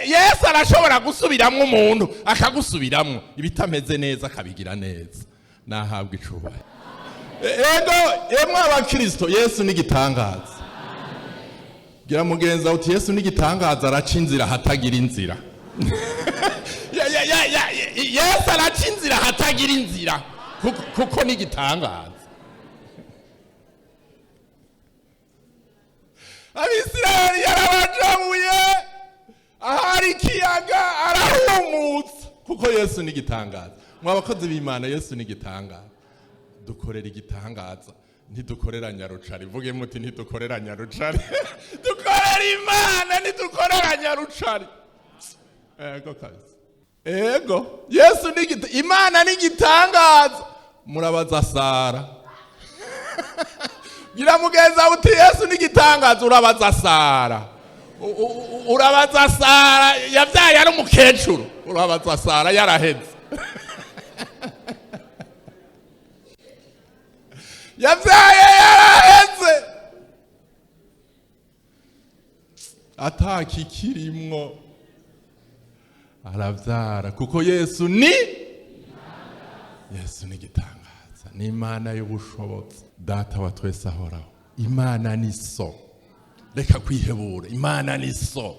Yesu arashobora gusubiramwo umuntu, akagusubiramwo ibitameze neza akabigira neza. Nahabwa icubahiro. Ego emwe abakristo, Yesu ni igitangaza. Gira mugenzi wawe uti Yesu ni igitangaza, araca inzira hatagira inzira. Yesu araca inzira hatagira inzira, kuko ni igitangaza. Abisirayeli yarabajabuye ahari ikiyaga arahumutsa, kuko Yesu ni igitangaza. Mwa bakozi b'Imana, Yesu ni igitangaza. Dukorera igitangaza, ntidukorera nyarucari. Vuge muti ntidukorera nyarucari. Dukorera Imana, ntidukorera nyarucari. Ego kabisa. Ego Yesu ni Imana ni igitangaza. Murabaza Sara. Gira mugenzi wawe uti Yesu ni igitangaza. Urabaza Sara. Urabaza Sara yabyaye ari umukecuru. Urabaza Sara yaraheze. Yabyaye yaraheze, atakikirimwo arabyara, kuko Yesu ni Yesu ni igitangaza, ni Imana y'ubushobozi. Data wa twese ahoraho. Imana ni so, reka kwihebura. Imana ni so,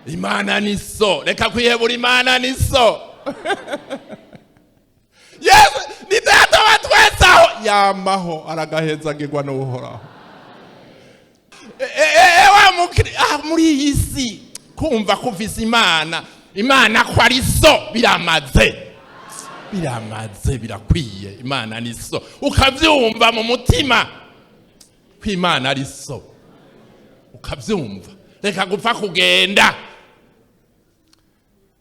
Imana ni so, reka kwihebura. Imana ni so. Yesu ni data wa twese aho yamaho, aragahezagirwa n'Uhoraho. Wa mukiri, muri iyi si kumva ko ufise Imana, Imana ko ari so, biramaze, biramaze, birakwiye. Imana ni so, ukavyumva mu mutima ko Imana ari so, ukavyumva. Reka gupfa kugenda.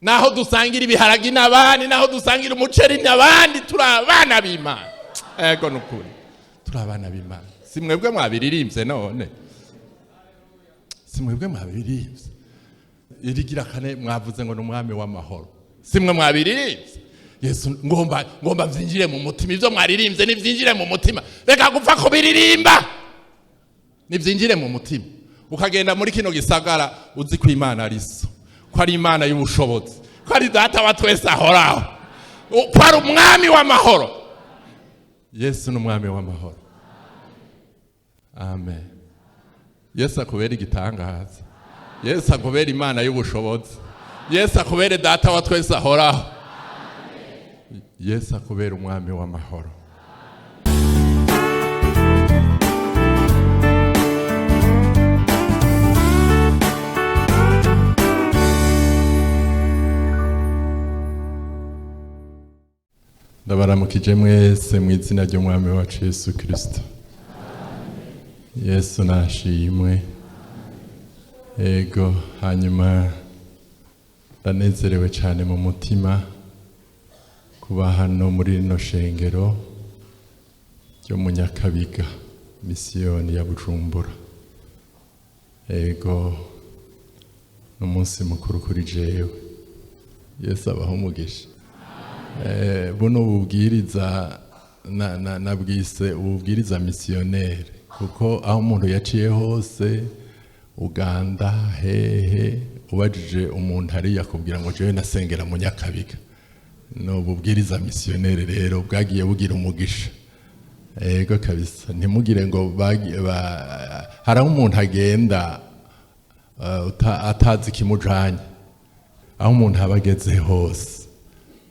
Naho dusangira ibiharagi n'abandi, naho dusangira umuceri n'abandi, turi abana b'Imana. Ego nukuri, turi abana b'Imana. Si mwebwe mwabiririmbye none? Si mwebwe mwabiririmbye? Irigira kane mwavuze ngo ni umwami w'amahoro. Si mwe mwabiririmbye? Yesu, ngomba vyinjire mu mutima. Ivyo mwaririmbye nivyinjire mu mutima. Reka gupfa kubiririmba, nivyinjire mu mutima. Ukagenda muri kino gisagara uzi ko Imana ari so, ko ari Imana y'ubushobozi, ko ari data wa twese ahoraho, ko ari umwami w'amahoro. Yesu ni umwami w'amahoro. Amen. Yesu akubere igitangaza. Yesu akubere Imana y'ubushobozi. Yesu akubere data wa twese ahoraho. Yesu akubere umwami w'amahoro. Ndabaramukije mwese mu izina ry'Umwami wacu Yesu Kristo. Yesu nashimwe. Ego, hanyuma ndanezerewe cyane mu mutima kuba hano muri rino shengero ryo mu Nyakabiga, misiyoni ya Bujumbura. Ego, n'umunsi mukuru kuri jewe. Yesu abahe umugisha. Buno bubwiriza nabwise ububwiriza misiyoneri, kuko aho umuntu yaciye hose, Uganda hehe, ubajije umuntu hariya akubwira ngo jewe nasengera mu Nyakabiga. No bubwiriza misiyoneri rero bwagiye bugira umugisha. Ego kabisa, ntimugire ngo hari aho umuntu agenda atazi ikimujanye. Aho umuntu aba ageze hose,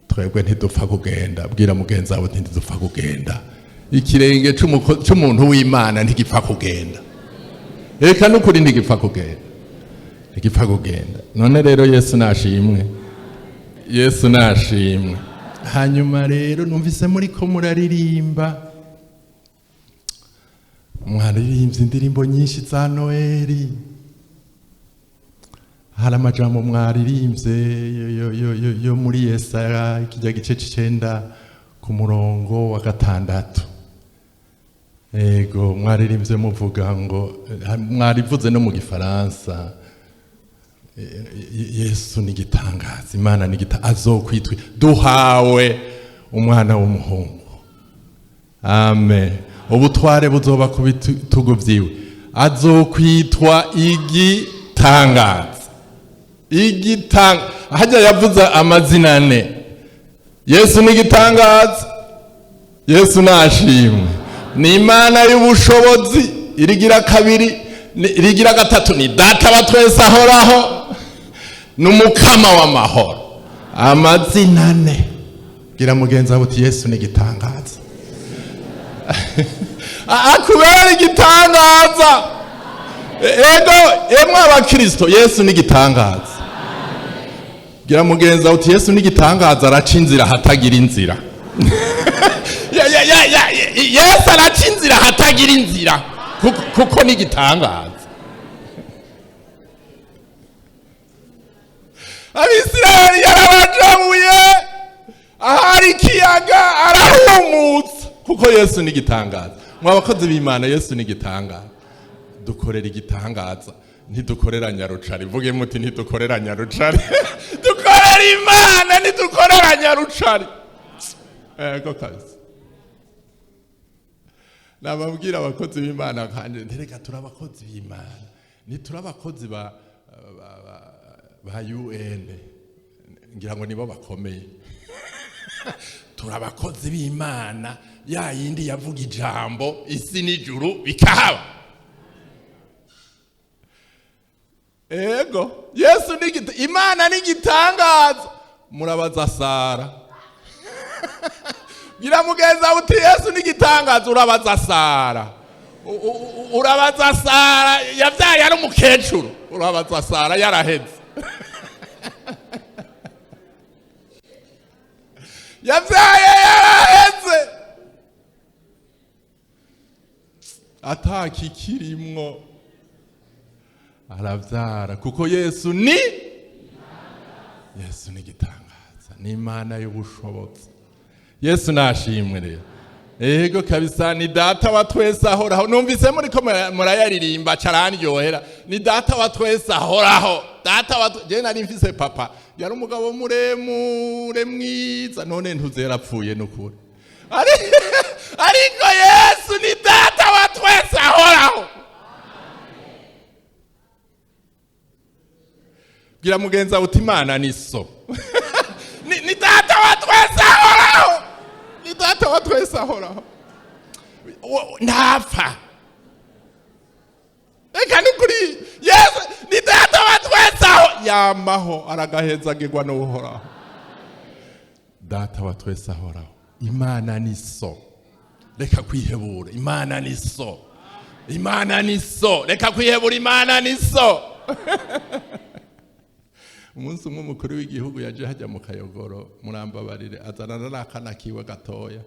twebwe ntidupfa kugenda. Bwira mugenzi wawe uti ntidupfa kugenda. Ikirenge c'umuntu w'Imana ntigipfa kugenda. Reka n'ukuri ntigipfa kugenda, ntigipfa kugenda. None rero Yesu nashimwe, Yesu nashimwe. Hanyuma rero numvise muri ko muraririmba, mwaririmbye indirimbo nyinshi za Noeli. Hari amajambo mwaririmbye yo muri Yesaya kijya gice c'icenda ku murongo wa 6. Ego, mwaririmbye muvuga ngo, mwarivuze no mu Gifaransa, Yesu ni igitangaza, Imana ni azokwitwa duhawe umwana w'umuhungu. Amen. Ubutware buzoba ku bitugu vyiwe, azokwitwa igitangaza. Igitanga hajya yavuze amazina ane. Yesu ni igitangaza, Yesu nashimwe, ni Imana y'ubushobozi. Irigira kabiri, irigira gatatu ni Data wa twese ahoraho, ni Umukama w'amahoro. Amazina ane. Bwira mugenzi wawe uti: "Yesu ni igitangaza." Akubera igitangaza. Ego, emwe abakristo, Yesu ni igitangaza. Bwira mugenzi wawe uti: "Yesu ni igitangaza, araca inzira hatagira inzira." Ya, ya, ya, ya, Yesu araca inzira hatagira inzira, kuko ni igitangaza. Abisirayeli yarabajabuye ahari ikiyaga, arahumutsa, kuko Yesu ni igitangaza. Mwa bakozi b'Imana, Yesu ni igitangaza. Dukorera igitangaza, ntidukorera nyarucari. Vuge muti: "Ntidukorera nyarucari." Dukorera Imana, ntidukorera nyarucari. Ego kabisa. Nababwira abakozi b'Imana kandi ntereka, turi abakozi b'Imana, ntituri abakozi ba UN, ngira ngo nibo bakomeye. Turi abakozi b'Imana ya yindi yavuga ijambo, isi n'ijuru bikahaba. Ego, Yesu ni Imana ni igitangaza. Murabaza Sara. Gira mugenzi wawe uti: "Yesu ni igitangaza." Urabaza Sara. Urabaza Sara yabyaye ari umukecuru, urabaza Sara yaraheze, yabyaye yaraheze, atakikirimwo, arabyara, kuko Yesu ni igitangaza, ni Imana y'ubushobozi. Yesu nashimwe rero. Ego kabisa, ni Data wa twese ahoraho. Numvise muri ko murayaririmba, carandyohera. Ni Data wa twese ahoraho, Data wa je nari mfise papa yari umugabo muremure mwiza, none ntuze yarapfuye nukuri. Ariko Yesu ni Data wa twese ahoraho. Bwira mugenzi wawe uti: "Imana ni so." Ni Data wa twese ahoraho, ni Data wa twese ahoraho. Ntapfa. Reka nukuri, Yesu ni Data wa twese aho yamaho, aragahezagirwa n'Uhoraho. Data wa twese ahoraho, Imana ni so. Reka kwihebura, Imana ni so. Imana ni so. Reka kwihebura, Imana ni so. Umunsi umwe umukuru w'igihugu yaje hajya mu Kayogoro, murambabarire, azanana n'akana kiwe gatoya.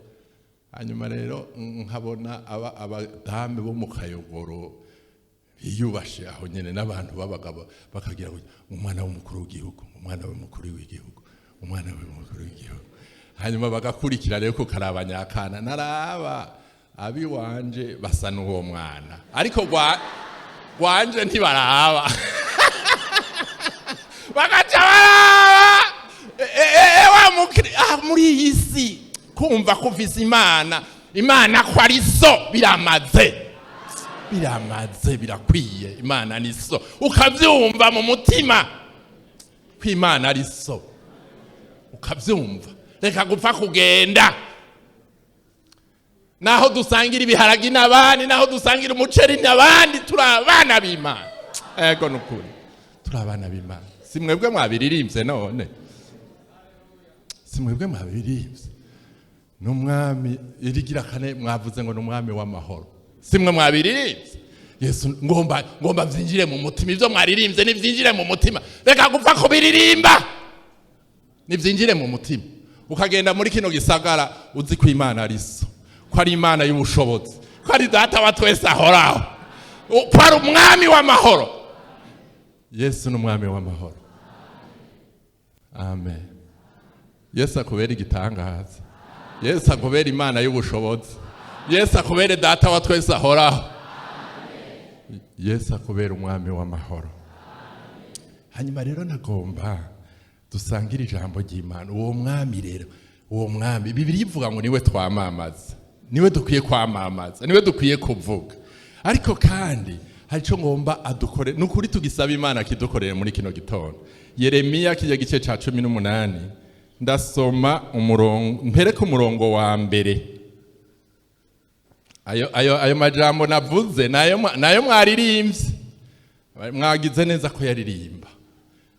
Hanyuma rero nkabona abadamu bo mu Kayogoro biyubashe aho nyene, n'abantu b'abagabo bakagira ngo umwana w'umukuru w'igihugu, umwana w'umukuru w'igihugu, umwana w'umukuru w'igihugu. Hanyuma bagakurikira rero kukaraba nyakana. Naraba abiwanje basa n'uwo mwana, ariko gwanje ntibaraba, bagaca baraba wa muri iyi si. Kumva ko ufise Imana, Imana ko ari so, biramaze, biramaze, birakwiye. Imana ni so, ukabyumva mu mutima ko Imana ari so, ukabyumva. Reka gupfa kugenda. Naho dusangira ibiharagi n'abandi, naho dusangira umuceri n'abandi, turi abana b'Imana. Ego nukuri, turi abana b'Imana. Si mwebwe mwabiririmbye none? Si mwebwe mwabiririmbye? N'umwami irigira kane mwavuze ngo ni umwami w'amahoro. Si mwe mwabiririmbye? Yesu, ngomba byinjire mu mutima. Ibyo mwaririmbye nibyinjire mu mutima. Reka gupfa kubiririmba, nibyinjire mu mutima. Ukagenda muri kino gisagara uzi ko Imana ari so, ko ari Imana y'ubushobozi, ko ari Data wa twese ahoraho, ko ari umwami w'amahoro. Yesu ni umwami w'amahoro. Amen. Yesu akubera igitangaza, Yesu akubera Imana y'ubushobozi, Yesu akubere Data wa twese ahoraho, Yesu akubera umwami w'amahoro. Hanyuma rero nagomba dusangire ijambo ry'Imana. Uwo mwami rero, uwo mwami Bibiliya ivuga ngo niwe twamamaza, niwe dukwiye kwamamaza, niwe dukwiye kuvuga. Ariko kandi Hari icyo ngomba adukore, ni ukuri tugisaba Imana kidukorere muri kino gitondo. Yeremiya kijya gice cya 18, ndasoma umurongo, mpere ku murongo wa mbere. Ayo majambo navuze nayo mwaririmbye, mwagize neza ko yaririmba.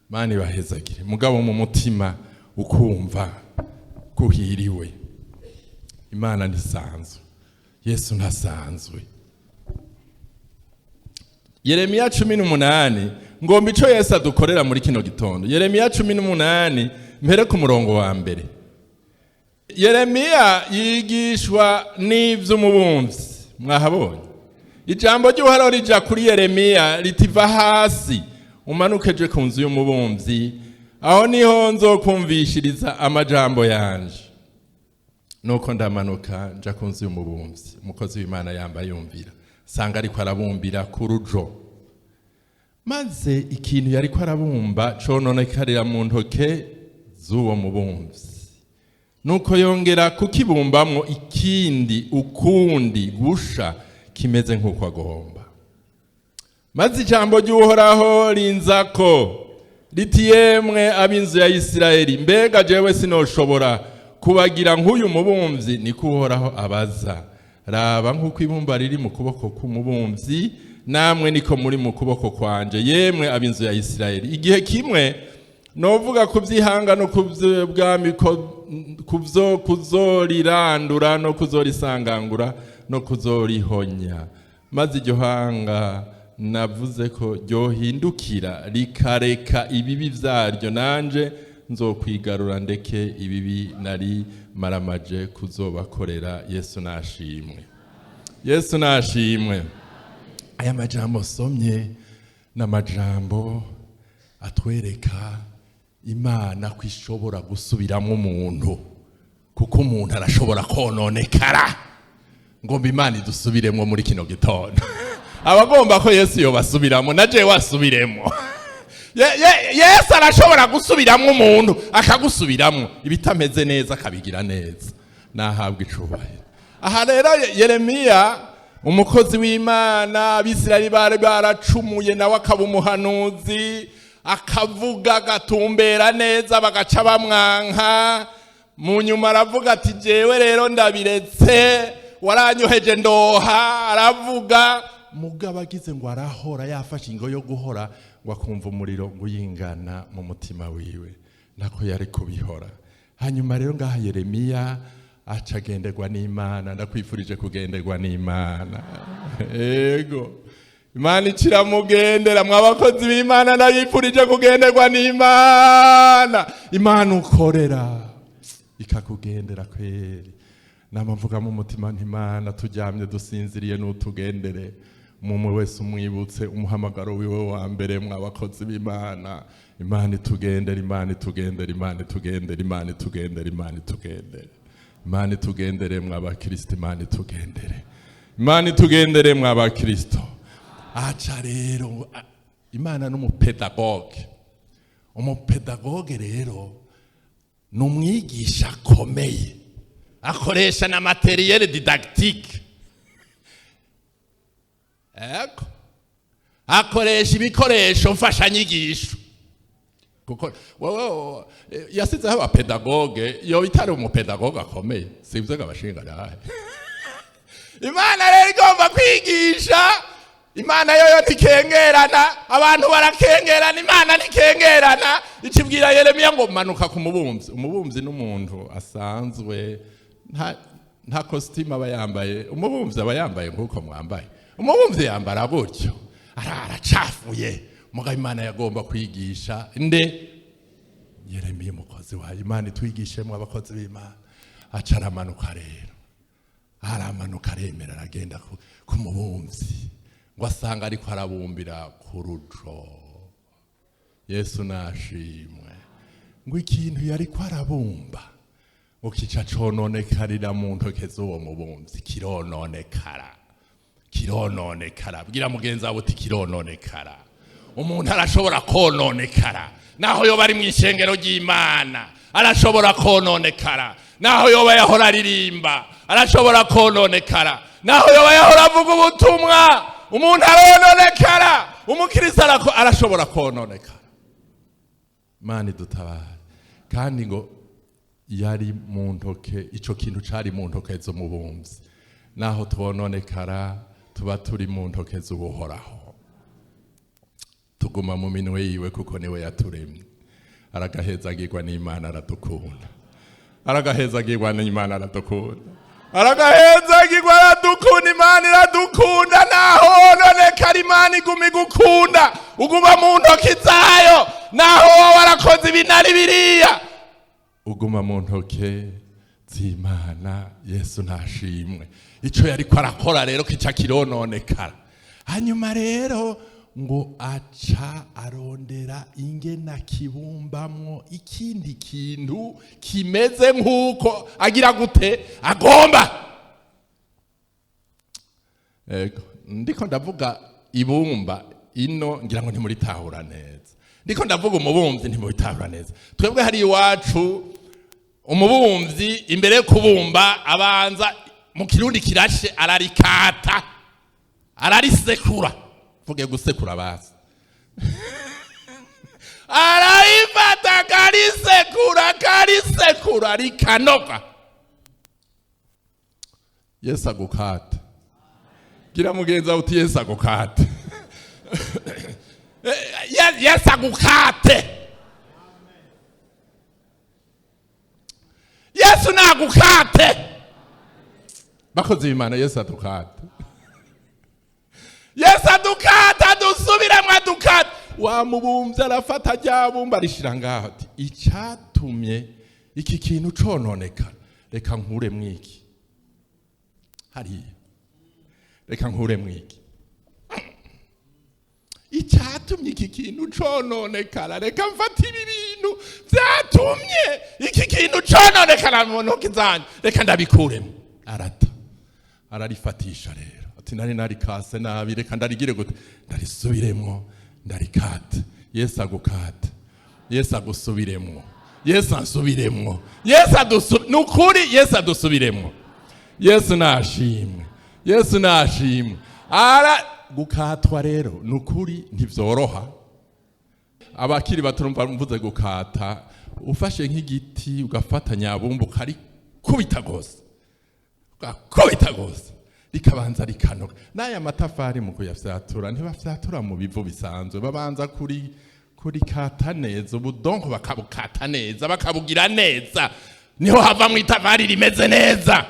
Mani bahezagire, mugabo mu mutima ukumva kuhiriwe. Imana ntisanzwe, Yesu ntasanzwe. Yeremiya 18, ngomba ico Yesu adukorera muri kino gitondo. Yeremiya 18, mpere ku murongo wa mbere. Yeremiya yigishwa n'ivy'umubumvyi. Mwahabonye ijambo ry'Uhoraho rija kuri Yeremiya ritiva hasi umanukeje ku nzu y'umubumvyi, aho niho nzokumvishiriza amajambo yanje. Nuko ndamanuka nja ku nzu y'umubumvyi, umukozi w'Imana yambaye yumvira, sanga ariko arabumbira ku rujo, maze ikintu yariko arabumba cononekarira mu ntoke z'uwo mubumvyi. Nuko yongera kukibumbamwo ikindi ukundi gusha kimeze nk'uko agomba. Maze ijambo ry'Uhoraho rinzako riti: "Yemwe ab'inzu ya Isirayeli, mbega jewe sinoshobora kubagira nk'uyu mubumvyi? Niko Uhoraho abaza. Raba, nk'uko ibumba riri mu kuboko k'umubumvyi, namwe niko muri mu kuboko kwanje, yemwe ab'inzu ya Isirayeli. Igihe kimwe novuga ku by'ihanga no ku by'ubwami, ku byo kuzorirandura no kuzorisangangura no kuzorihonya, maze iryo hanga navuze ko ryohindukira rikareka ibibi vyaryo, nanje nzokwigarura ndeke ibibi nari maramaje kuzobakorera." Yesu nashimwe, Yesu nashimwe. Aya majambo somye ni amajambo atwereka Imana ko ishobora gusubiramo umuntu, kuko umuntu arashobora kononekara. Ngomba Imana idusubiremo muri kino gitondo. Abagomba ko Yesu yobasubiramo, na jewe asubiremo. Yesu arashobora gusubiramo umuntu, akagusubiramo ibitameze neza akabigira neza. Nahabwa icubahiro. Aha rero Yeremiya, umukozi w'Imana, Abisirayeli bari baracumuye, nawe akaba umuhanuzi, akavuga agatumbera neza, bagaca bamwanka. Mu nyuma aravuga ati: "Jewe rero ndabiretse, waranyoheje ndoha." Aravuga, mugabo agize ngo arahora, yafashe ingo yo guhora, ngo akumva umuriro ngo uyingana mu mutima wiwe, nako yari kubihora. Hanyuma rero ngaha Yeremiya aca agenderwa n'Imana. Ndakwifurije kugenderwa n'Imana. Ego, Imana ikiramugendera. Mwabakozi b'Imana, ndabifurije kugenderwa n'Imana. Imana ukorera ikakugendera kweri. Nama mu mutima ntimana turyamye dusinziriye n'utugendere. Umwe wese umwibutse umuhamagaro wiwe wa mbere. Mwabakozi b'Imana, Imana itugendere, Imana itugendere, Imana itugendere, Imana itugendere, Imana itugendere, Imana itugendere. Mwabakristo, Imana itugendere, Imana itugendere. Mwabakristo, aca rero Imana n'umupédagogue. Umupédagogue rero ni umwigisha akomeye, akoresha na matériel didactique. Ego, akoresha ibikoresho mfashanyigisho, kuko wowe yasizeho abapédagogue. Yoba itari umupédagogue akomeye, sivyo abashinga nahe? Imana rero igomba kwigisha. Imana yoyo ntikengerana. Abantu barakengerana, Imana ntikengerana. Ikibwira Yeremiya ngo: "Manuka ku mubumbyi." Umubumbyi n'umuntu asanzwe, nta kositimu aba yambaye. Umubumbyi aba yambaye nk'uko mwambaye. Umubumbyi yambara gutyo, aracafuye. Mugabo Imana yagomba kwigisha nde? Yeremiya, umukozi wayo. Imana itwigishemo, abakozi b'Imana. Aca aramanuka rero, aramanuka, aremera, aragenda ku mubumbyi, ngo asanga ariko arabumbira ku rujo. Yesu nashimwe. Ngo ikintu yariko arabumba ngo kica cononekarira mu ntoke z'uwo mubumbyi, kirononekara, kirononekara. Bwira mugenzi wawe uti: "Kirononekara." Umuntu arashobora kononekara naho yoba ari mu ishengero ry'Imana, arashobora kononekara naho yoba yahora aririmba, arashobora kononekara naho yoba yahora avuga ubutumwa. Umuntu arononekara, umukristo arashobora kononekara. Imana idutabare. Kandi ngo yari mu ntoke, ico kintu cari mu ntoke z'umubumvyi. Naho twononekara tuba turi mu ntoke z'Uhoraho, tuguma mu minwe yiwe kuko niwe yaturemye. Aragahezagirwa n'Imana aradukunda, aragahezagirwa n'Imana aradukunda, aragahezagirwa aradukunda. Imana iradukunda, naho wononekara Imana iguma igukunda, uguma mu ntoki zayo. Naho wowe warakoze ibi nari biriya, uguma mu ntoke z'Imana. Yesu ntashimwe. Ico yariko arakora rero kica kirononekara. Hanyuma rero ngo aca arondera ingena kibumbamwo ikindi kintu kimeze nk'uko agira gute agomba. Ego, ndiko ndavuga ibumba ino ngira ngo ntimuritahura neza, ndiko ndavuga umubumvyi ntimuritahura neza. Twebwe hari iwacu umubumvyi imbere yo kubumba abanza, mu Kirundi kirashe, ararikata, ararisekura. Vuge gusekura basi. Ararifata akarisekura, akarisekura rikanoga. Yesu agukate. Gira mugenzi wawe uti Yesu agukate. Yesu agukate. Yesu nagukate. Bakozi b'Imana, Yesu adukate. Yesu adukate, adusubiremwo, adukate. Wa mubumvyi arafata rya bumba arishira ngaho, ati icatumye iki kintu cononekara, reka nkuremwo iki hariya, reka nkuremwo iki. Icatumye iki kintu cononekara, reka mfate ibi bintu vyatumye iki kintu cononekara mu ntoki zanje, reka ndabikuremo. Arata ararifatisha rero, ati nari narikase nabi, reka ndarigire gute, ndarisubiremwo, ndarikate. Yesu agukate, Yesu agusubiremwo, Yesu ansubiremwo, Yesu adusubiremwo. Nukuri Yesu adusubiremwo. Yesu nashimwe, Yesu nashimwe. Ara gukatwa rero nukuri ntivyoroha. Abakiri bato numva mvuze gukata, ufashe nk'igiti ugafata nyabumba ukarikubita gose, ugakubita gose, rikabanza rikanoga. N'aya matafari mu kuyafyatura ntibafyatura mu bivu bisanzwe, babanza kurikata neza, ubudonko bakabukata neza, bakabugira neza, niho hava mu itafari rimeze neza.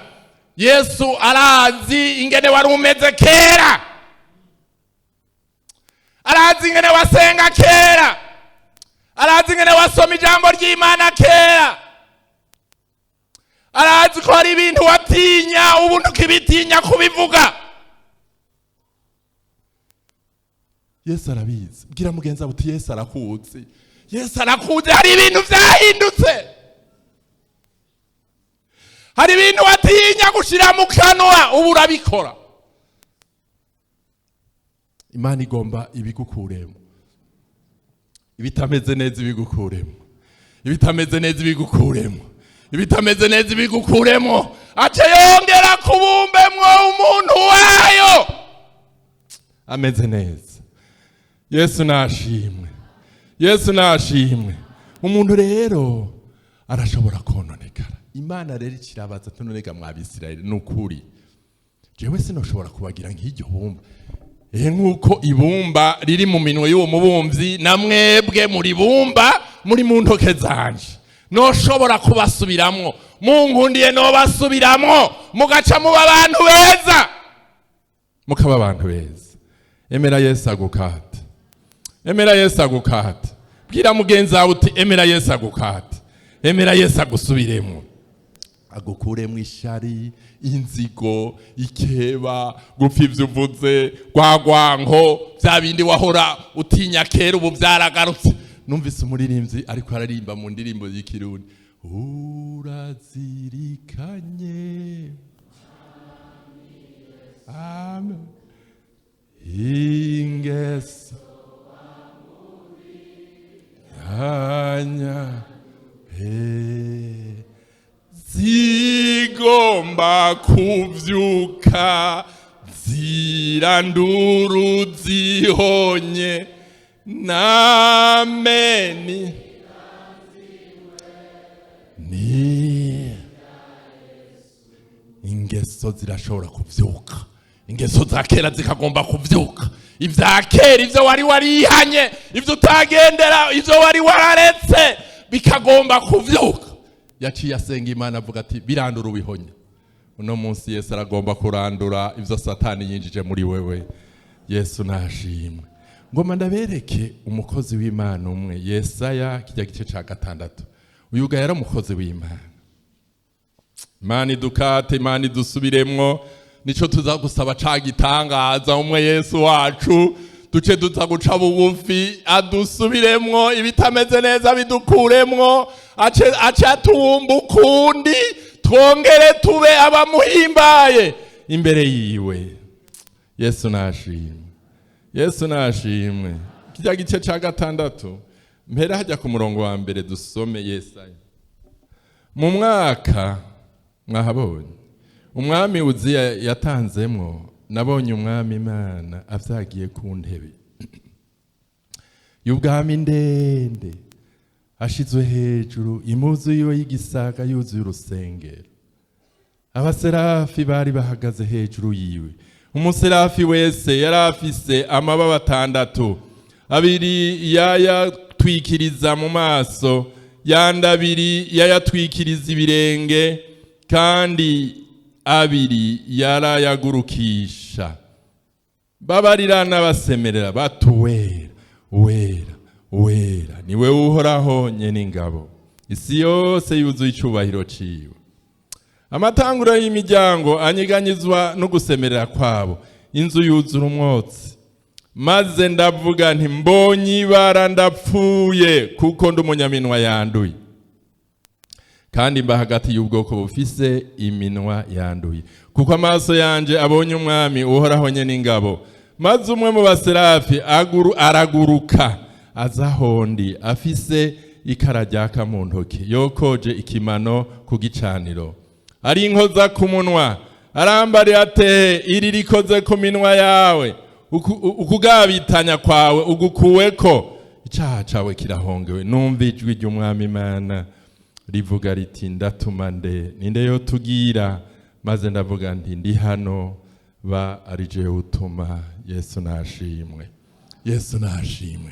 Yesu arazi ingene wari umeze kera, arazi ingene wasenga kera, arazi ingene wasoma ijambo ry'Imana kera, arazi ko hari ibintu watinya ubu ntukibitinya kubivuga. Yesu arabizi. Bwira mugenzi wawe uti Yesu arakuzi, Yesu arakuzi. Hari ibintu vyahindutse, hari ibintu watinya gushira mu kanwa ubu urabikora. Imana igomba ibigukuremo, ibitameze neza ibigukuremo, ibitameze neza ibigukuremo, ibitameze neza ibigukuremo. Ace yongera kubumbemwo umuntu wayo ameze neza. Yesu nashimwe, Yesu nashimwe. Umuntu rero arashobora kononekara. Imana rero ikirabaza tunonega mwa Bisirayeli, nukuri jewe sinoshobora kubagira nk'iryo bumba. Nk'uko ibumba riri mu minwe y'uwo mubumvyi, na mwebwe muri bumba muri mu ntoke zanje, noshobora kubasubiramwo. Munkundiye nobasubiramwo, mugaca muba abantu beza, mukaba abantu beza. Emera Yesu agukate, emera Yesu agukate. Bwira mugenzi wawe uti emera Yesu agukate, emera Yesu agusubiremwo, agukuremwo ishari, inzigo, ikeba, gupfa ivyo uvuze, rwagwanko, vya bindi wahora utinya kera ubu vyaragarutse. Numvise umuririmbyi ariko aririmba mu ndirimbo y'ikirundi, urazirikanye amen ingeso yanya zigomba kuvyuka Ziranduru zihonye nameni ni ingeso zirashobora kuvyuka, ingeso za kera zikagomba kuvyuka. Ivya kera, ivyo wari warihanye, ivyo utagendera, ivyo wari wararetse, bikagomba kuvyuka. Yaciye asenga Imana, avuga ati: "Birandura ubihonye." Uno munsi Yesu aragomba kurandura ivyo Satani yinjije muri wewe. Yesu nashimwe. Ngoma ndabereke umukozi w'Imana umwe, Yesaya kijya gice ca 6. Uyu ga yari umukozi w'Imana. Imana idukate, Imana idusubiremwo. Nico tuza gusaba ca gitangaza umwe, Yesu wacu. Duce duza guca bugufi, adusubiremwo, ibitameze neza bidukuremwo, ace atubumba ukundi, twongere tube abamuhimbaye imbere yiwe. Yesu nashimwe, Yesu nashimwe. Kijya gice ca 6, mpera hajya ku murongo wa 1, dusome Yesaya. Mu mwaka, mwahabonye, umwami Uziya yatanzemwo, nabonye Umwami Imana avyagiye ku ntebe y'ubwami ndende, ashizwe hejuru, impuzu yiwe y'igisaga yuzuye urusengero. Abaserafi bari bahagaze hejuru yiwe. Umuserafi wese yari afise amababa atandatu: abiri yayatwikiriza mu maso, yandi abiri yayatwikiriza ibirenge, kandi abiri yarayagurukisha. Babarirana basemerera bati: "Uwera, uwera, uwera niwe Uhoraho nyene ingabo, isi yose yuzuye icubahiro ciwe." Amatanguro y'imiryango anyeganyizwa no gusemerera kwabo, inzu yuzura umwotsi. Maze ndavuga nti: "Mbonye ibara, ndapfuye, kuko ndi umunyaminwa yanduye, kandi mba hagati y'ubwoko bufise iminwa yanduye, kuko amaso yanje abonye Umwami Uhoraho nyene ingabo." Maze umwe mu baserafi araguruka aza ahondi, afise ikara ryaka mu ntoki, yokoje ikimano ku gicaniro, ari inkoza ku munwa. Arambarira ate: "Iri rikoze ku minwa yawe, ukugabitanya kwawe ugukuweko, icaha cawe kirahongewe." Numva ijwi ry'Umwami Imana rivuga riti: "Ndatuma nde? Ninde yotugira?" Maze ndavuga nti: "Ndi hano, ba ari jewe utuma." Yesu nashimwe, Yesu nashimwe.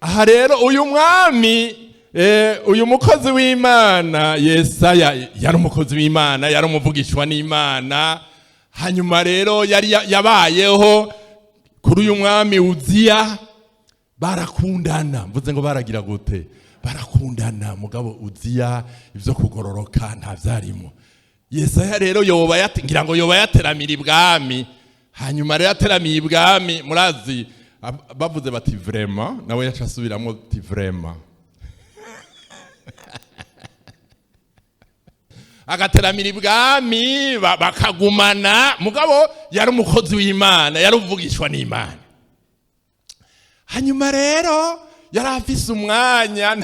Aha rero uyu mwami, uyu mukozi w'Imana Yesaya yari umukozi w'Imana, yari umuvugishwa n'Imana. Hanyuma rero yari yabayeho kuri uyu mwami Uziya. Barakundana. Mvuze ngo baragira gute? Barakundana. Mugabo Uziya ibyo kugororoka nta vyarimo. Yesaya rero yoba ngira ngo yoba yateramira ibwami. Hanyuma rero ateramiye ibwami, murazi bavuze bati: "Vraiment", nawe yaca asubiramo ati: "Vraiment." Agateramira ibwami, bakagumana. Mugabo yari umukozi w'Imana, yari uvugishwa n'Imana. Hanyuma rero yari afise umwanya,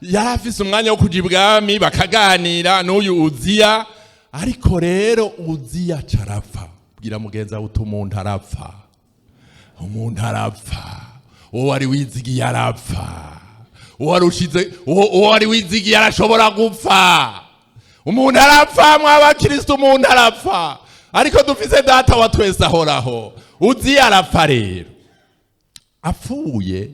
yari afise umwanya wo kuja ibwami bakaganira n'uyu Uziya. Ariko rero Uziya carapfa. Bwira mugenzi wawe uti: "Umuntu arapfa, umuntu arapfa. Uwo wari wizigiye arapfa, uwo wari ushize, uwo wari wizigiye arashobora gupfa." Umuntu arapfa, mw'abakristo, umuntu arapfa, ariko dufise Data wa twese ahoraho. Uziya arapfa. Rero apfuye,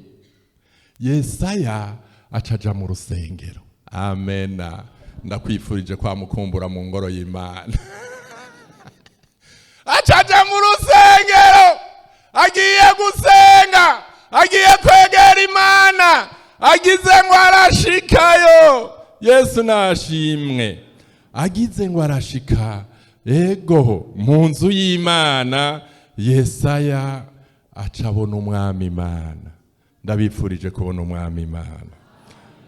Yesaya acaja mu rusengero. Amena. Ndakwifurije kwa mukumbura mu ngoro y'Imana. Acaja mu rusengero, agiye gusenga, agiye kwegera Imana. Agize ngo arashikayo, Yesu nashimwe, agize ngo arashika ego mu nzu y'Imana, Yesaya aca abona Umwami Imana. Ndabifurije kubona Umwami Imana.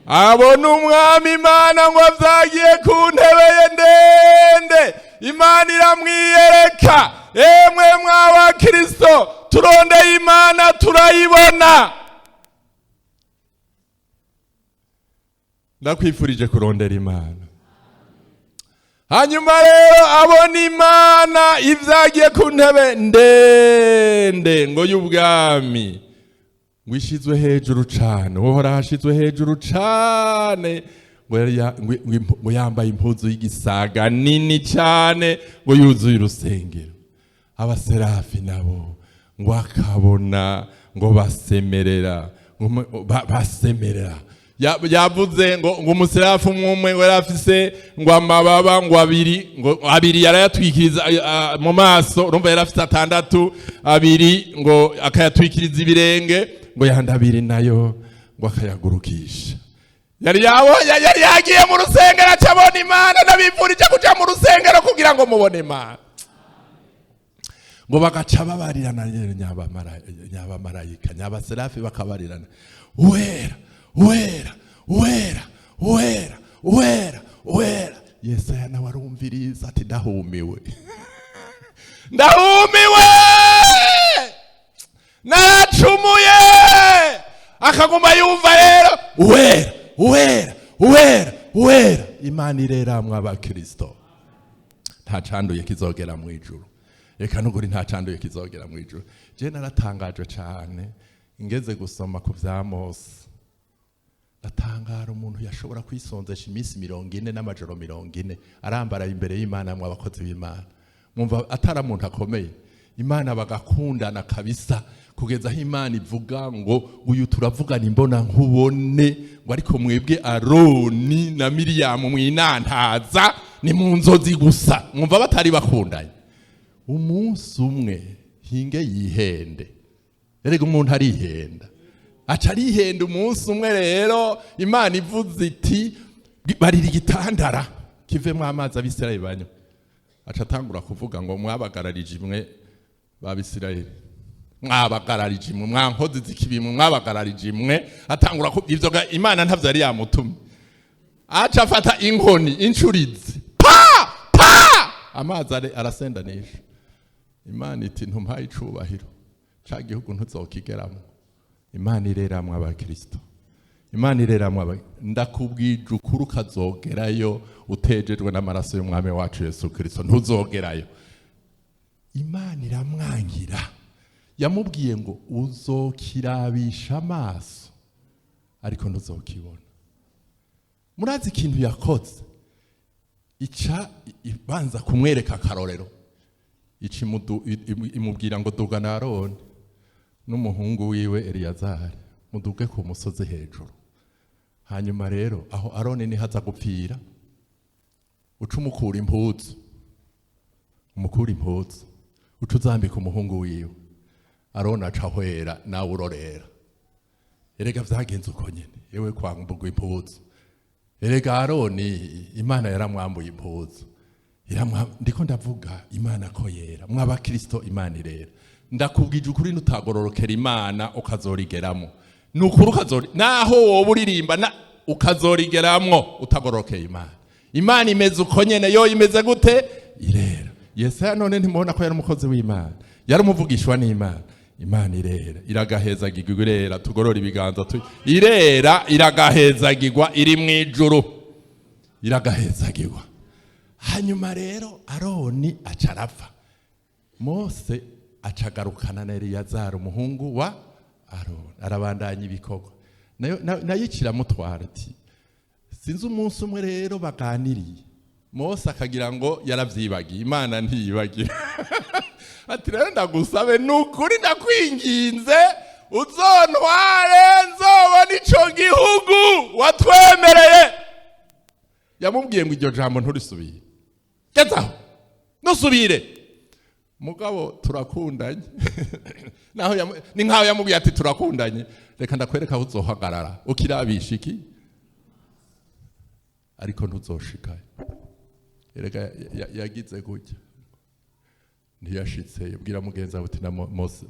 Abona Umwami Imana ngo avyagiye ku ntebe ye ndende, Imana iramwiyereka. Emwe mw'abakristo, turondeye Imana turayibona. Ndakwifurije kurondera Imana. Hanyuma rero abona Imana ivyagiye ku ntebe ndende ngo y'ubwami, ngo ishizwe hejuru cane. Uhoraho ashizwe hejuru cane, ngo yari ngo yambaye impuzu y'igisaga nini cane, ngo yuzuye urusengero. Abaserafi nabo ngo akabona ngo basemerera, ngo basemerera. Yavuze ngo umuserafu umwe umwe ngo yari afise ngo amababa ngo abiri, ngo abiri yarayatwikiriza mu maso. Urumva yari afise atandatu, abiri ngo akayatwikiriza ibirenge, ngo yandi abiri nayo ngo akayagurukisha. Yari yabonye, yari yagiye mu rusengero, acabona Imana. Ndabifurije kuja mu rusengero kugira ngo mubone Imana. Ngo bagaca babarirana rero, nyabamarayika, nyabaserafi bakabarirana: "Wera, wera, wera, wera, wera, wera." Yesaya nawe arumviriza ati: "Ndahumiwe, ndahumiwe, naracumuye." Akaguma yumva rero: "Wera, wera, wera, wera." Imana ireramwe abakristo. Nta canduye kizogera mu ijuru. Reka nukuri, nta canduye kizogera mu ijuru. Je naratangajwe cane ngeze gusoma ku vya Mose. Ndatangara umuntu yashobora kwisonzesha iminsi 40 n'amajoro 40, arambara imbere y'Imana. Mwe abakozi b'Imana mwumva atari umuntu akomeye. Imana bagakundana kabisa, kugeza aho Imana ivuga ngo: "Uyu turavugana imbona nkubone," ngo ariko mwebwe Aroni na Miriyamu mwinantaza ni mu nzozi gusa. Mwumva batari bakundanye? Umunsi umwe hinge yihende. Erega umuntu arihenda, aca arihenda. Umunsi umwe rero Imana ivuze iti: "Barira igitandara kivemo amazi, Abisirayeli banywa," aca atangura kuvuga ngo: "Mwabagararije imwe babisirayeli, mwabagararije imwe, mwankozi z'ikibimwe, mwabagararije imwe." Atangura ivyo Imana ntavyo yari yamutumye. Aca afata inkoni incurizi, pa pa, amazi arasendanisha. Imana iti: "Ntumpaye icubahiro, ca gihugu ntuzokigeramo." Imana ireramwe abakristo, Imana ireramwe. Ndakubwije ukuri, ukazogerayo utejejwe n'amaraso y'umwami wacu Yesu Kristo, ntuzogerayo. Imana iramwangira. Yamubwiye ngo: "Uzokirabisha amaso ariko ntuzokibona." Murazi ikintu yakoze? Ica ibanza kumwereka akarorero. Ica imubwira ngo: "Duga na Aroni n'umuhungu wiwe Eliyazari, muduge ku musozi hejuru. Hanyuma rero aho Aroni niho aza gupfira, uca umukura impuzu, umukura impuzu, uca uzambika umuhungu wiwe. Aroni aca ahwera, nawe urorera." Erega vyagenze uko nyene. Yewe, kwamburwa impuzu! Erega Aroni Imana yaramwambuye impuzu. Ndiko ndavuga Imana ko yera. Mw'abakristo, Imana irera. Ndakubwije ukuri, nutagororokera Imana ukazorigeramo. Nukuri ukazori, naho woba uririmba na ukazorigeramwo utagororokeye Imana. Imana imeze uko nyene. Yo imeze gute? Irera. Yesaya none ntimubona ko yari umukozi w'Imana, yari umuvugishwa n'Imana? Imana irera, iragahezagirwa, irera. Tugorora ibiganza irera, iragahezagirwa, iri mu ijuru, iragahezagirwa. Hanyuma rero Aroni aca arapfa. Mose acagarukana na Eliyazari umuhungu wa Aroni, arabandanya ibikorwa. Nayo nayo ikiramutwara ati sinzi. Umunsi umwe rero baganiriye, Mose akagira ngo yaravyibagiye. Imana ntiyibagira. Ati: "Rero ndagusabe, ni ukuri ndakwinginze, uzontware nzobona ico gihugu watwemereye." Yamubwiye ngo: "Iryo jambo nturisubire, gezaho ntusubire." Mugabo turakundanye. Naho ni nkaho yamubwiye ati: "Turakundanye, reka ndakwereka aho uzohagarara ukirabisha iki, ariko ntuzoshikayo." Erega yagize gutya, ntiyashitse. Yabwira mugenzi wawe uti: "Na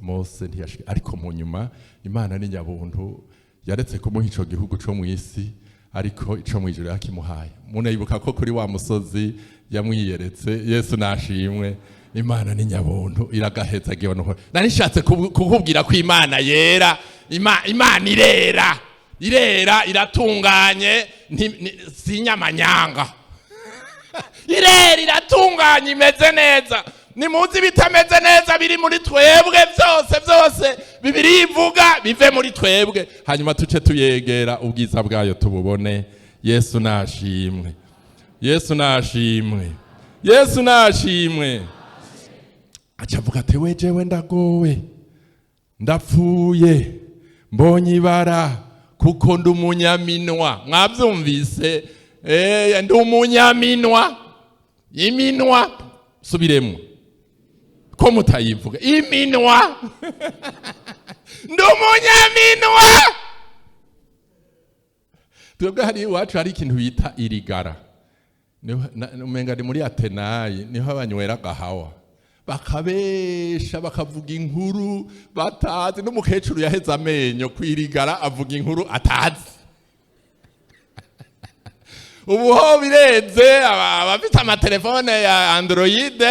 Mose ntiyashitse." Ariko mu nyuma Imana ni nyabuntu, yaretse kumuha ico gihugu co mu isi, ariko ico mu ijuru yakimuhaye. Munayibuka ko kuri wa musozi yamwiyeretse. Yesu nashimwe. Imana ni nyabuntu, iragaheza gihonoho. Nari nshatse kukubwira ko Imana yera. Imana irera, irera, iratunganye, si inyamanyanga. Irera, iratunganye, imeze neza. Nimuzi ibitameze neza biri muri twebwe byose byose Bibiliya ivuga bive muri twebwe, hanyuma tuce tuyegera, ubwiza bwayo tububone. Yesu nashimwe, Yesu nashimwe, Yesu nashimwe. Aca avuga ati: "We jewe ndagowe, ndapfuye, mbonye ibara, kuko ndi umunyaminwa." Mwabyumvise? Ndi umunyaminwa. Iminwa, subiremo ko mutayivuga iminwa. Ndi umunyaminwa. Twebwe hari iwacu hari ikintu bita irigara. Umenga ni muri Atenayi niho banywera agahawa, bakabesha, bakavuga inkuru batazi. N'umukecuru yaheze amenyo kwirigara avuga inkuru atazi. Ubu ho birenze, abafite amatelefone ya Android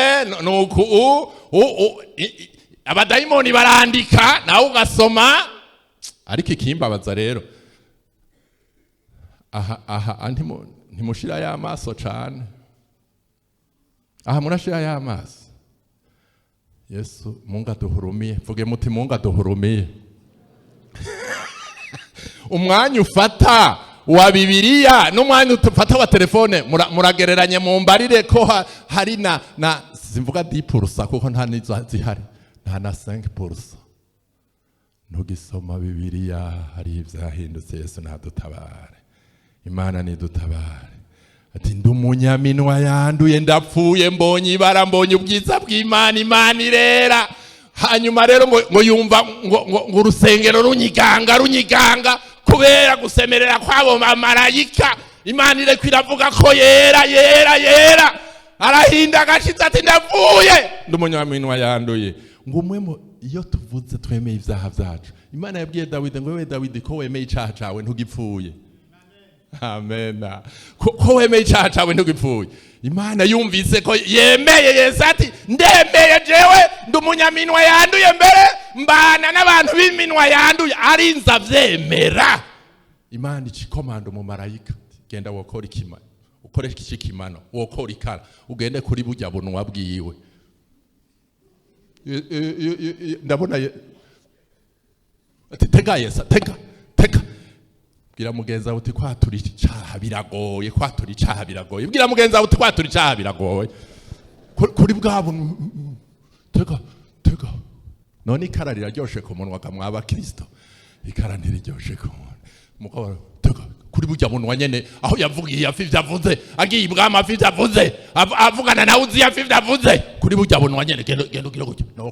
nuku abadayimoni barandika nawe ugasoma. Ariko ikimbabaza rero aha, aha ntimushira y'amaso cane, aha murashira y'amaso. Yesu Mungu aduhurumie. Vuge muti: "Mungu aduhurumie." Umwanya ufata wa Bibiliya n'umwanya ufata wa telefone muragereranye, mumbarire ko hari na simvuga 10% kuko nta nizo zihari, nta na 5%. Ntugisoma Bibiliya, hari ivyahindutse. Yesu ntadutabare, Imana nidutabare. Ati: "Ndi umunyaminwa yanduye, ndapfuye, mbonye ibara, mbonye ubwiza bw'Imana. Imana irera." Hanyuma rero ngo yumva ngo urusengero runyiganga, runyiganga kubera gusemerera kwabo bamarayika. Imana ireko iravuga ko yera, yera, yera. Arahinda agashitsi ati: "Ndapfuye, ndi umunyaminwa yanduye." Ngo umwe mu iyo tuvuze twemeye ibyaha byacu, Imana yabwiye Dawidi ngo: "Wewe Dawidi, ko wemeye icaha cawe, ntugipfuye." Amena. Ko wemeye icaha cawe, ntugipfuye. Imana yumvise ko yemeye, Yesu ati: "Ndemeye, jewe ndi umunyaminwa yanduye, mbere mbana n'abantu b'iminwa yanduye." Arinze avyemera, Imana ica ikomanda umumarayika: "Genda wokora ikima, ukoresha iki kimano, wokora ikara, ugende kuri burya bunwa bwiwe." Ndabona ati: "Tega Yesu, tega, tega." Bwira mugenzi wawe uti: "Kwatura icaha biragoye, kwatura icaha biragoye." Bwira mugenzi wawe uti: "Kwatura icaha biragoye." Kuri bwa buntu, tega, tega. None ikara riraryoshe ku munwa kamwaba Kristo? Ikara ntiriryoshe ku munwa. Mugabo tega kuri burya munwa nyene aho yavugiye afi ivyo avuze, agiye ibwami afi ivyo avuze, avugana nawe uzi afi ivyo avuze kuri burya bunwa nyene. Genda, genda ugire gutya. No,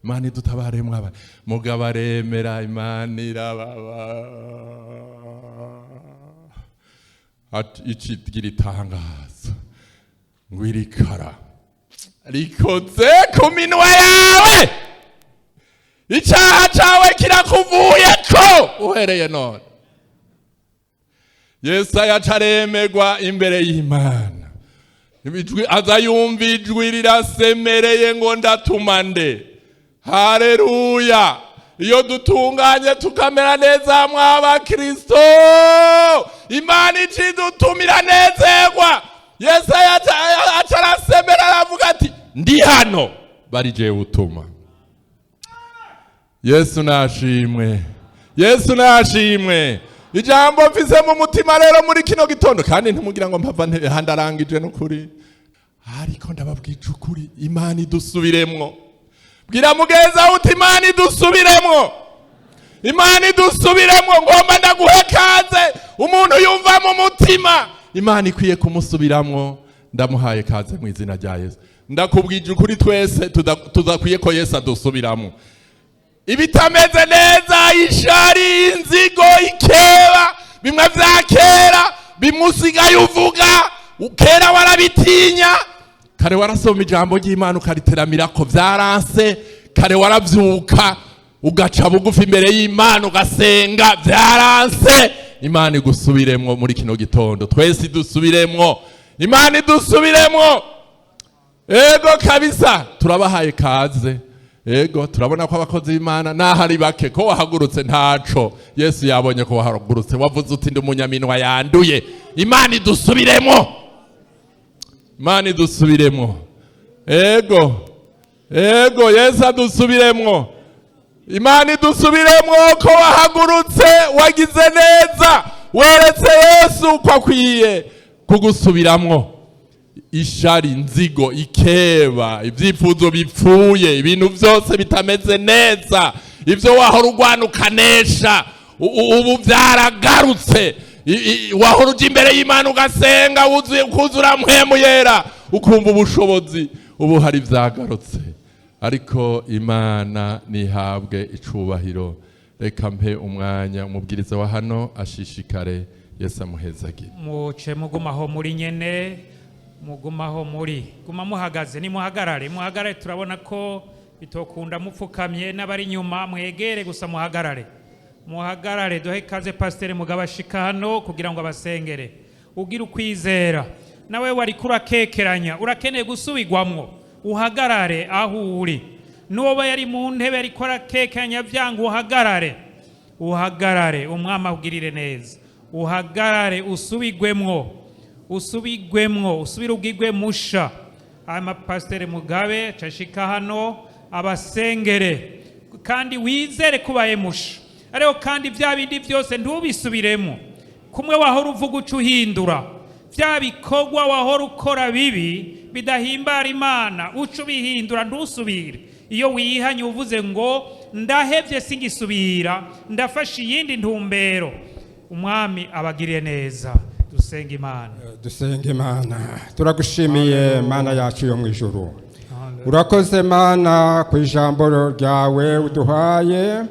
Imana idutabare. Mwaba mugabo aremera, Imana irababa ati icigira itangazo ngo irikara rikoze ku minwa yawe, icaha cawe kirakuvuyeko uhereye none. Yesaya aca aremegwa imbere y'Imana. Ijwi aza yumva, ijwi rirasemereye ngo: "Ndatuma nde?" Haleluya! Iyo dutunganye tukamera neza mwaba Kristo, Imana icidutumira nezerwa. Yesaya aca arasemera, aravuga ati: "Ndi hano, bari jewe utuma." Yesu nashimwe, Yesu nashimwe. Ijambo mfise mu mutima rero muri kino gitondo, kandi ntimugira ngo mpava ndarangije n'ukuri, ariko ndababwije ukuri: Imana idusubiremwo. Bwira mugenzi wawe uti: "Imana idusubiremwo, Imana idusubiremwo." Ngomba ndaguhe kaze. Umuntu yumva mu mutima Imana ikwiye kumusubiramwo, ndamuhaye kaze mu izina rya Yesu. Ndakubwije ukuri, twese tudakwiye ko Yesu adusubiramwo. Ibitameze neza, ishari, inzigo, ikeba, bimwe vya kera bimusigaye uvuga, kera warabitinya, kare warasoma ijambo ry'Imana ukariteramira ko vyaranse, kare waravyuka ugaca bugufi imbere y'Imana ugasenga, vyaranse. Imana igusubiremwo muri kino gitondo. Twese idusubiremwo, Imana idusubiremwo. Ego kabisa, turabahaye kaze. Ego, turabona ko abakozi b'Imana naho ari bake, ko wahagurutse ntaco. Yesu yabonye ko wahagurutse, wavuze uti: "Ndi umunyaminwa yanduye." Imana idusubiremo, Imana idusubiremo. Ego, ego, Yesu adusubiremo. Imana idusubiremo ko wahagurutse, wagize neza, weretse Yesu ko akwiye kugusubiramwo. Ishari, nzigo, ikeba, ibyifuzo bipfuye, ibintu byose bitameze neza, ibyo wahora urwana ukanesha, ubu byaragarutse. Wahora uja imbere y'Imana ugasenga wuzuye, ukuzura Mpwemu Yera, ukumva ubushobozi, ubu hari byagarutse. Ariko Imana nihabwe icubahiro. Reka mpe umwanya umubwiriza wa hano ashishikare. Yesu amuhezagire. Muce mugumaho muri nyene, mugumaho muri, guma muhagaze, nimuhagarare, muhagarare. Turabona ko bitokunda mupfukamye. N'abari inyuma mwegere gusa, muhagarare, muhagarare. Duhe kaze Pasiteri Mugabo ashika hano kugira ngo abasengere. Ugira ukwizera, nawe wariko urakekeranya, urakeneye gusubirwamwo, uhagarare aho uri. N'uwo yari mu ntebe ariko arakekeranya vyanga, uhagarare, uhagarare. Umwami akugirire neza. Uhagarare, usubigwemwo, usubigwemwo, usubire ubwigwe musha. Hanyuma Pasiteri Mugabe cashika hano abasengere, kandi wizere kubaye musha. Ariko kandi bya bindi byose ntubisubiremo. Kumwe wahora uvuga, uca uhindura. Bya bikorwa wahora ukora bibi bidahimbara Imana, uca ubihindura, ntusubire. Iyo wihanye uvuze ngo ndahebye, singisubira, ndafashe iyindi ntumbero. Umwami abagiriye neza. Dusenga Imana. Dusenga Imana. Turagushimiye, Mana yacu yo mu ijuru. Urakoze, Mana, ku ijambo ryawe uduhaye.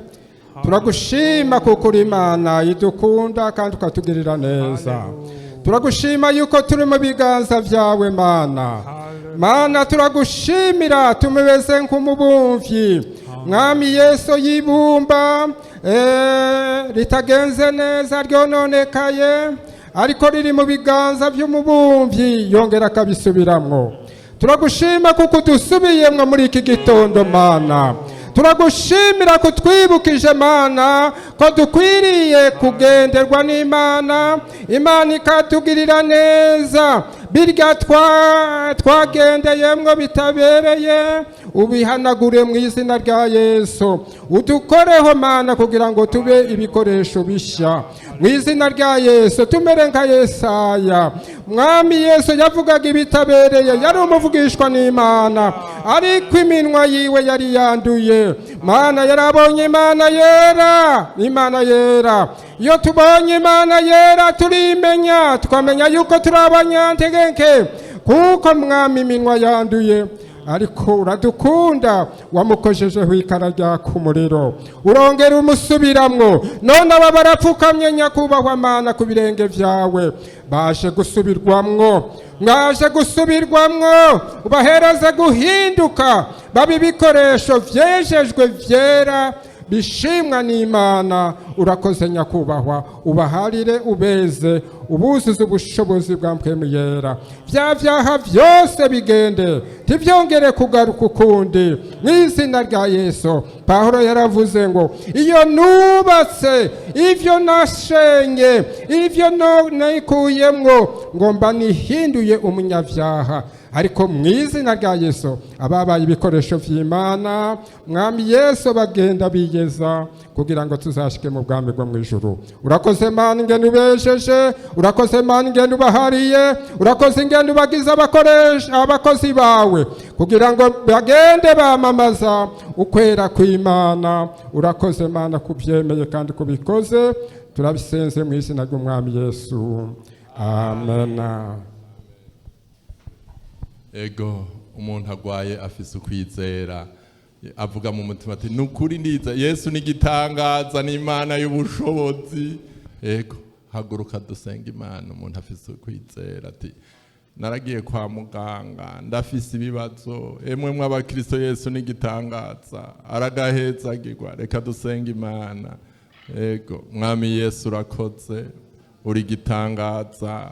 Turagushima kuko uri Imana idukunda kandi ukatugirira neza. Turagushima yuko turi mu biganza byawe, Mana. Mana, turagushimira. Tumeze nk'umubumvyi, Mwami Yesu, yibumba ritagenze neza, ryononekaye, ariko riri mu biganza by'umubumvyi, yongera akabisubiramwo. Turagushima kuko dusubiyemwo muri iki gitondo, Mana. Turagushimira kutwibukije, Mana, ko dukwiriye kugenderwa n'Imana, Imana ikatugirira neza. Birya twagendeyemwo bitabereye, ubihanagure mu izina rya Yesu. Udukoreho, Mana, kugira ngo tube ibikoresho bishya mu izina rya Yesu, tumere nka Yesaya. Mwami Yesu yavugaga ibitabereye, yari umuvugishwa n'Imana, ariko iminwa yiwe yari yanduye. Mana, yarabonye Imana yera, Imana yera. Iyo tubonye Imana yera turimenya, tukamenya yuko turi abanyantegenke, kuko, Mwami, iminwa yanduye. Ariko uradukunda, wamukojejeho ikara ryaka umuriro, urongera umusubiramwo. None aba barapfukamye, nyakubahwa Mana, ku birenge byawe, baje gusubirwamwo, mwaje gusubirwamwo. Ubahereze guhinduka, babe ibikoresho vyejejwe, vyera, bishimwa n'Imana. Urakoze, nyakubahwa. Ubaharire, ubeze, ubuzuze ubushobozi bwa Mpwemu Yera. Bya vyaha vyose bigende, ntibyongere kugaruka ukundi mu izina rya Yesu. Pawulo yaravuze ngo iyo nubatse ivyo nashenye, ivyo nikuyemwo, ngo mba nihinduye umunyavyaha. Ariko mu izina rya Yesu, ababaye ibikoresho vy'Imana, Mwami Yesu, bagenda bigeza kugira ngo tuzashike mu bwami bwo mu ijuru. Urakoze, Mana, ingene ubejeje. Urakoze, Mana, ingene ubahariye. Urakoze ingene ubagize abakoresha, abakozi bawe, kugira ngo bagende bamamaza ukwera kw'Imana. Urakoze, Mana, kubyemeye kandi kubikoze. Turabisenze mu izina ry'Umwami Yesu, amen. Ego, umuntu agwaye afise ukwizera, avuga mu mutima ati nukuri ndiza Yesu n'igitangaza n'Imana y'ubushobozi. Ego, haguruka dusenga Imana. Umuntu afise ukwizera ati naragiye kwa muganga, ndafise ibibazo. Emwe mw'abakristo, Yesu n'igitangaza, aragahezagirwa. Reka dusenga Imana. Ego, Mwami Yesu, urakoze, uri igitangaza,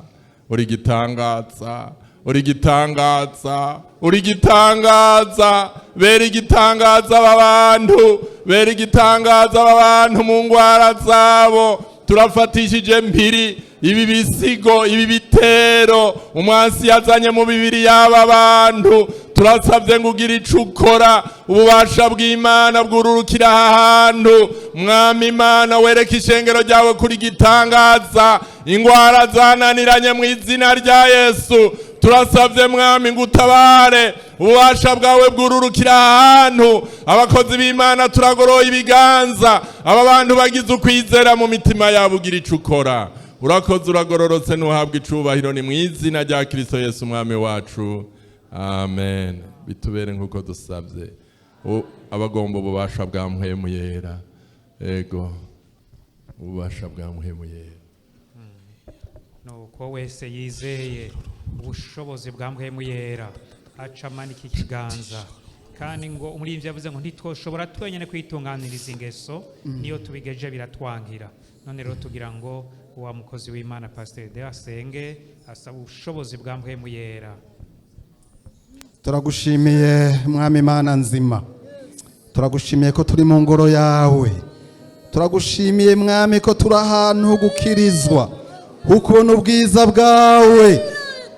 uri igitangaza, uri igitangaza, uri igitangaza. Bera igitangaza aba bantu, bera igitangaza aba bantu mu ngwara zabo. Turafatishije mpiri ibi bisigo, ibi bitero umwansi yazanye mu bibiri y'aba bantu. Turasabye ngo ugire ico ukora, ububasha bw'Imana bwururukira aha hantu. Mwami Imana, wereke ishengero ryawe kuri gitangaza, ingwara zananiranye mu izina rya Yesu. Turasabye, Mwami, ngo utabare, ububasha bwawe bwururukira ahantu. Abakozi b'Imana turagoroye ibiganza, aba bantu bagize ukwizera mu mitima yabo, ugira ico ukora. Urakoze, uragororotse, ntuhabwe icubahiro. Ni mu izina rya Kristo Yesu Umwami wacu, amen. Bitubere nk'uko dusabye. Abagomba ububasha bwa Mpwemu Yera, ego, ububasha bwa Mpwemu Yera. Nuko wese yizeye ubushobozi bwa Mpwemu Yera aca amanika ikiganza. Kandi ngo umuririmbyi yavuze ngo ntitwoshobora twenyine kwitunganiriza ingeso, niyo tubigeje biratwangira. None rero tugira ngo wa mukozi w'Imana Pasiteri de asenge asaba ubushobozi bwa Mpwemu Yera. Turagushimiye, Mwami Imana nzima. Turagushimiye ko turi mu ngoro yawe. Turagushimiye, Mwami, ko turi ahantu ho gukirizwa, ho kubona ubwiza bwawe,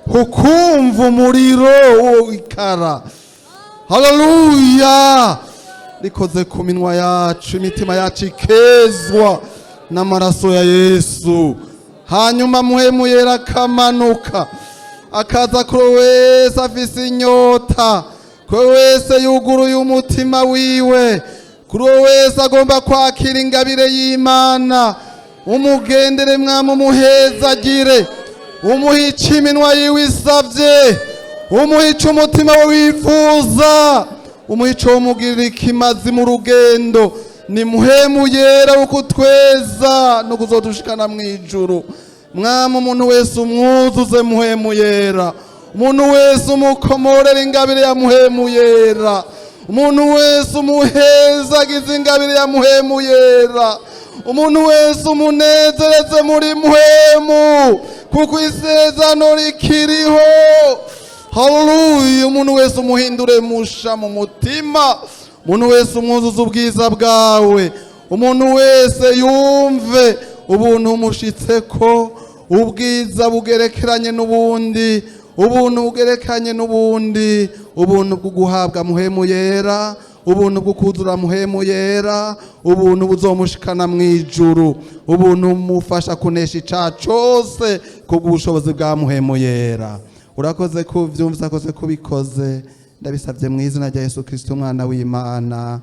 ho kumva umuriro w'ikara, haleluya, rikoze ku minwa yacu, imitima yacu ikezwa n'amaraso ya Yesu. Hanyuma Muhemu Yera akamanuka, akaza kuri wese afise inyota, kuri wese yuguruye umutima wiwe, kuri uwo wese agomba kwakira ingabire y'Imana. Umugendere, Mwami, umuhezagire, umuhe ico iminwa yiwe isavye, umuhe ico umutima we wifuza, umuhe ico womugirira ikimazi mu rugendo. Ni Muhemu Yera wo kutweza no kuzodushikana mw'ijuru. Mwami, umuntu wese umwuzuze Muhemu Yera, umuntu wese umukomorera ingabire ya Muhemu Yera, umuntu wese umuhezagize ingabire ya Muhemu Yera, umuntu wese umunezereze muri Muhemu, kuko isezerano rikiriho. Haleluya! Umuntu wese umuhindure musha mu mutima, umuntu wese umwuzuza ubwiza bwawe, umuntu wese yumve ubuntu umushitse ko ubwiza bugerekeranye n'ubundi, ubuntu bugerekeranye n'ubundi, ubuntu bwo guhabwa Muhemu Yera, ubuntu bwo kuzura Muhemu Yera, ubuntu buzomushikana mu ijuru, ubuntu bumufasha kunesha icaha cose kubw'ubushobozi bwa Muhemu Yera. Urakoze kuvyumvise, akoze kubikoze. Ndabisabye mu izina rya Yesu Kristo, umwana w'Imana,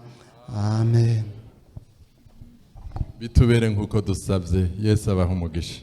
amen. Bitubere nk'uko dusabye. Yesu abaha umugisha.